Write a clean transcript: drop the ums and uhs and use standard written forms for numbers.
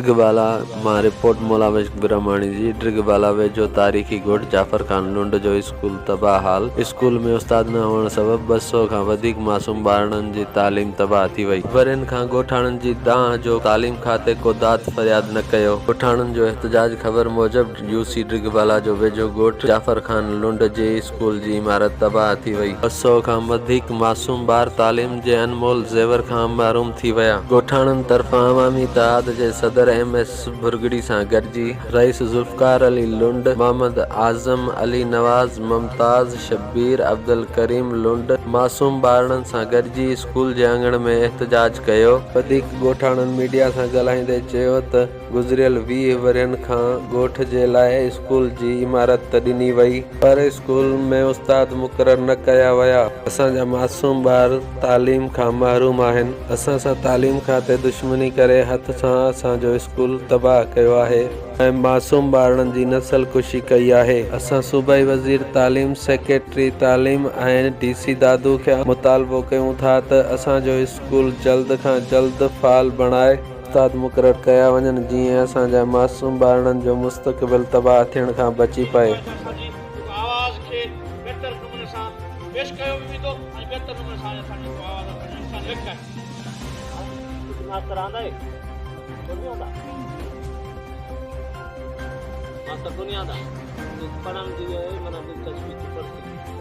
ڊرگهه بالا مان رپورٽ مولا بخش برهماڻي جي ڊرگهه بالا ويجهو تاريخي ڳوٺ جعفر خان لنڊ جو اسڪول تباهه حال، اسڪول ۾ استاد نه هئڻ سبب 200 کان وڌيڪ معصوم ٻارڙن جي تعليم تباهه ٿي وئي. ورهين کان ڳوٺاڻن جي دانهن جو تعليم کاتي ڪو داد فرياد نه ڪيو، ڳوٺاڻن جو احتجاج خبر موجب يو سي ڊرگهه بالا جو ويجهو ڳوٺ جعفر خان لنڊ جي اسڪول جي عمارت تباهه ٿي وئي. 200 کان وڌيڪ معصوم ٻار تعليم جي انمول زيور کان محروم ٿي ويا. ڳوٺاڻن طرفان عوامي اتحاد جي صدر ايم ايس ڀرڳڙي سان گڏجي رئيس ذوالفقار علي لنڊ، محمد اعظم، علي نواز، ممتاز، شبير، عبدالڪريم لنڊ معصوم ٻارڙن سان گڏجي اسڪول جي اڱڻ ۾ احتجاج ڪيو. وڌيڪ ڳوٺاڻن ميڊيا سان ڳالهائيندي چيو ته گذريل 20 ورهين کان ڳوٺ جي لاء اسڪول جي عمارت ته ڏني وئي پر اسڪول ۾ استاد مقرر نه ڪيا ويا، اسان جا معصوم ٻار تعليم کان محروم آهن، اسان سان تعليم کاتي دشمني ڪري هٿ سان اسان جو اسڪول تباهه ڪيو آهي ۽ معصوم ٻارڙن جي نسل ڪشي ڪئي آهي. اسان صوبائي وزير تعليم، سيڪريٽري تعليم ۽ ڊي سي دادو کي مطالبو ڪيون ٿا ته اسان جو اسڪول جلد کان جلد فعال بڻائي استاد مقرر ڪيا وڃن جيئن اسان جا معصوم ٻارڙن جو مستقبل تباهه ٿيڻ کان بچي پئي. اسان جي آواز کي بهتر نموني سان پيش ڪيو به ويندو ۽ بهتر نموني سان اسان جو آواز اسان جو انساني حق آهي. ڪجهه ماستر آندا اي ڪونهي آندا ماستر ڪونهي آندا پڙهڻ جي معنيٰ دلچسپي ٿي پڙهسي.